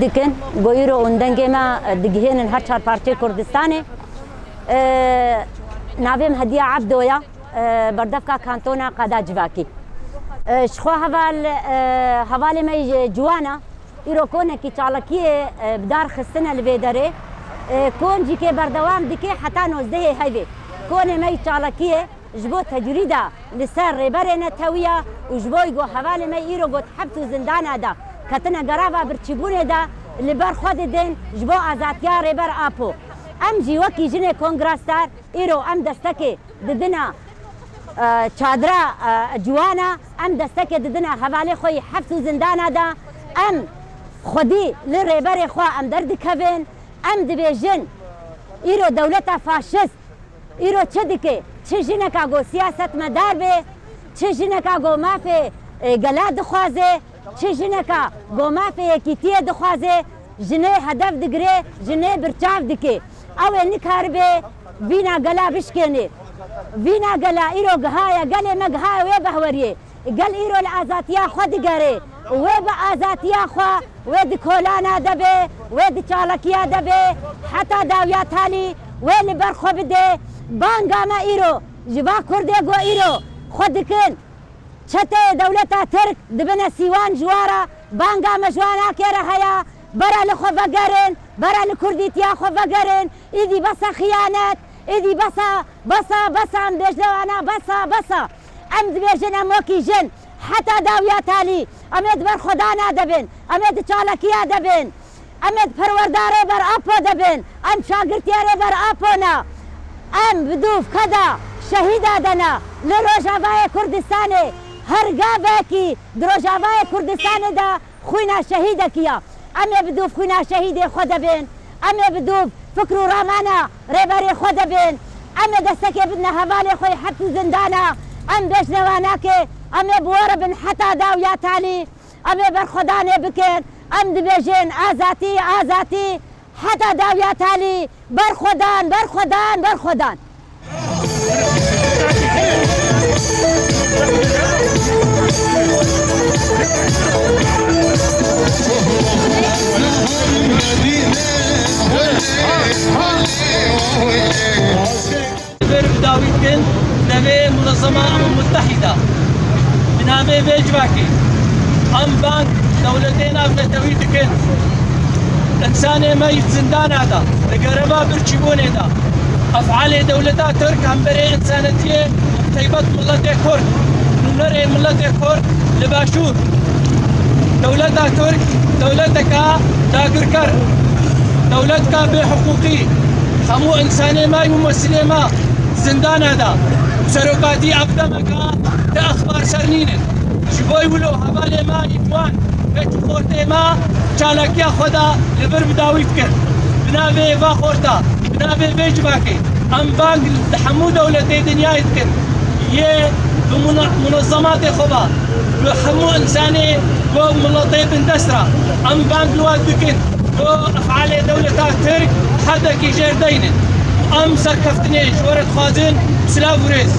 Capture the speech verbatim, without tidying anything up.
Dikin, go îro hûn dengê me digihênin her çar parçeyê Kurdistanê. E, navê min Hediye Ebdo ya, e, berdevka kantona Qada Civakî. E, ji xwe heval, e, hevalê me yê ciwana, îro konekî çalakiyê, e, bi dar xistine li vê derê. E, kon jî kê berdewam dike heta nozdehê heyvê. Konê me yê çalakiyê ji bo tecrîda li ser rêberê netewiya û ji bo ku hevalê me îro got heps û zindana de ketine greva birçîbûnê de li ber xwe didin ji bo azadiya Rêber Apo. Em jî wekî jinê Kongra Star îro em destekê didina, e, çadira, e, ciwana, em destekê didina hevalê xwe yî heps û zindana de. Em xwedî li rêberê xwe em derdikevin, em dibêjin îro dewleta faşist îro çi dike? Çi jineka ku siyasetmedar be, çi jineka ku mafê, e, gela dixwaze, çi jineka ku mafê yekîtiyê dixwaze, jinê hedef digire, jinê birçav dike. Ew ê nikaribe vîna gela bişkêne. Vîna gela îro gihaye, gelê me gihaye wê behweriyê. Gel îro li azadiya xwe digere. Wê bi azadiya xwe, wê di kolana de be, wê di çalakiya de be, heta dawiya talî wê li ber xwe bide. Banga me îro ji va Kurdê ku îro xwe dikin çeteyê dewleta Tirk dibine sîwan ji wa re, banga me ji wan a kê re heye, bere li xwe vegerin, bere li kurdîtiya xwe vegerin, îdî bese xiyanet, îdî bese, bese, bese, em bêjne wana bese, bese. Em dibêjin em wekî jin heta dawiya talî, em ê di ber xwedana de bin, em ê di çalakiya de bin, em ê di perwerda Rêber Apo de bin, em şagirtiya Rêber Apo ne. Em bi dûv keda şehîda de ne. Li Rojavayê Kurdistanê her gavekî di Rojavayê Kurdistanê de xwîna şehîdekî ya. Em ê bi dûv xwîna şehîdê xwe de bên. Em ê bi dûv fikr û ramana rêberê xwe de bên. Em ê destekê bidine hevalê xwe yê heps û zindana. Em bêjne wanakê, em ê bi we re bin heta dawiya talî. Em ê berxwedanê bikin. Em dibêjin azatî, azatî. Heta dawiya talî, berxwedan, berxwedan, berxwedan. Li vir bi dawî dikin, devê Munezema Umem Mutehîda bi navê vê civakê em bang dewletê navnetewî dikin. Însanê me yî zindana de, di gereva birçîbûnê de, efalê dewleta Tirk hemberê însanetiyê, teybet miletê Kurd, nûnerê miletê Kurd li Başûr. Dewleta Tirk dewleteka dagirker, dewletka bêhiqûqî, hemû însanê me û mumesilê me zindana de, serokatî ev demeka ti exbar ser nînin. Ji bo wilo hevalê me yê ciwan, keçû xortê me çalakiya xwe de li vir bi dawî dikin. Bi navê va xorta, bi navê vê civakê, em bang li hemû dewletê dinyayê dikin. Yê bi muna-, munezematê xwe ve, bi hemû însanê ku miletê bindest re, em bang li we dikin. Ku efalê dewleta Tirk hedekî jêr deynin. Em serkeftinê ji we re dixwazin. Silav û rêz.